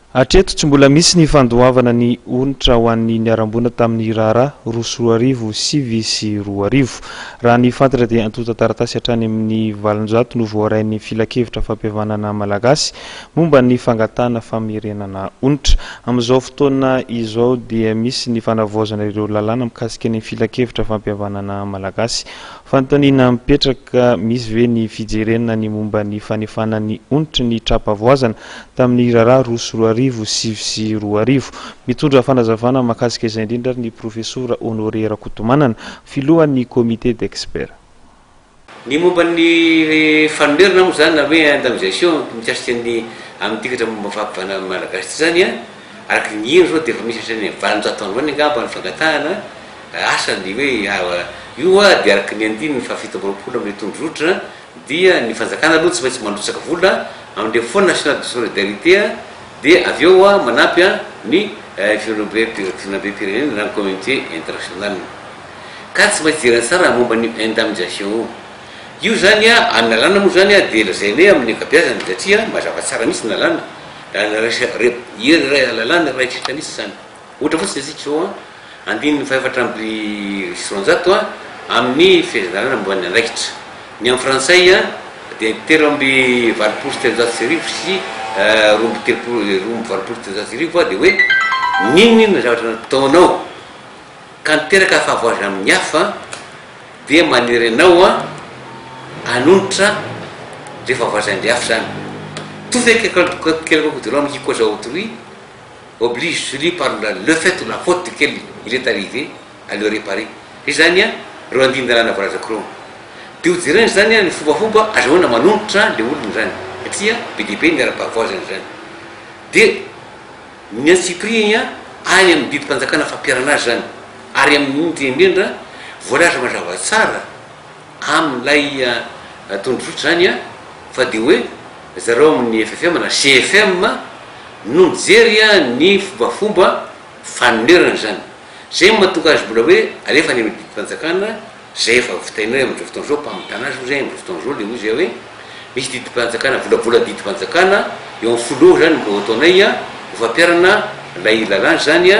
Hatreto tsy mbola misy ny fandoavana ny onitra ho an'ny niharam-boina tamin'ny raharaha 2002 2009. Raha ny fantatra dia antontan-taratasy hatrany amin'ny 800 no voarain'ny Filankevitra Fampihavanana Malagasy momba ny fangatahana famerenana onitra. Amin'izao fotoana izao dia misy ny fanavaozana ireo lalàna mikasika ny Filankevitra Fampihavanana Malagasy. Fanontaniana mipetraka, misy ve ny fijerena ny momba ny fanefana ny onitry ny tra-pahavoazana tamin'ny raharaha 2002 2009? Mitondra fanazavana mahakasika izay indrindra ary ny Profesora Honoré Rakotomanana, filohan'ny Comité d'experts. Ny momba ny fanonerana moa izany na hoe indemnisation mikasika ny amin'ny tikatra momba ny fahampivana malagasy ity izany an, araka ny heno izao dia efa misy hatrany amin'ny 800 androany angamba ny fangatahana, Asa ny hoe io hoa dia araka ny andininy faha 27 amin'ilay tondrozotra dia ny fanjakana aloha tsy maintsy mandrotsaka vola amin'ilay Fonds national de solidarité dia avy eo hoa manampy ny fivondrombe-pirenena na ny communauté internationale. Ka tsy maintsy jerena tsara momba an'io indemnisation io. Io zany amin'ny lalàna moa zany dia lazainay amin'ny ankabeazany satria mazava tsara mihitsy ny lalàna, lalàna iray tsotra mihitsy zany. Ohatra fotsiny isika izao an, andininy faha-244 amin'ny fehezan-dalàna momba ny andraikitra. Ny amin'ny frantsay dia 1383 sy 32 1382 dia hoe n'inon'inona zavatra nataonao ka niteraka fahavoazana amin'ny hafa dia manery anao hanonitra le fahavoazan'ilay hafa izany. Tout fait quelconque de l'homme qui cause à autrui oblige celui par le fait ou la faute duquel il est arrivé à le réparer. Izay zany an, ireo andinin-dalàna voalazako ireo. Dia ho jerena izany an ny fombafomba azahoana manonitra le olona izany, satria be dia be ny ara-pahavoazana izany. Dia ny antsipirihiny an, any amin'ny didim-panjakana fampiharana azy izany, ary amin'ny indrindra voalaza mazava tsara amin'ilay tondrozotra izany an, fa dia hoe zareo amin'ny ffm na CFM no mijery ny fombafomba fanonerana izany. Izay no mahatonga azy mbola hoe alefa any amin'ny didim-panjakana izay efa vitainay amin'izao fotoana izao, mpamitana azy moa izay amin'izao fotoana izao, ilay hoy izay hoe misy didim-panjakana, volavola didim-panjakana eo amin'ny folo eo izany no ataonay ho fampiharana ilay lalàna izany.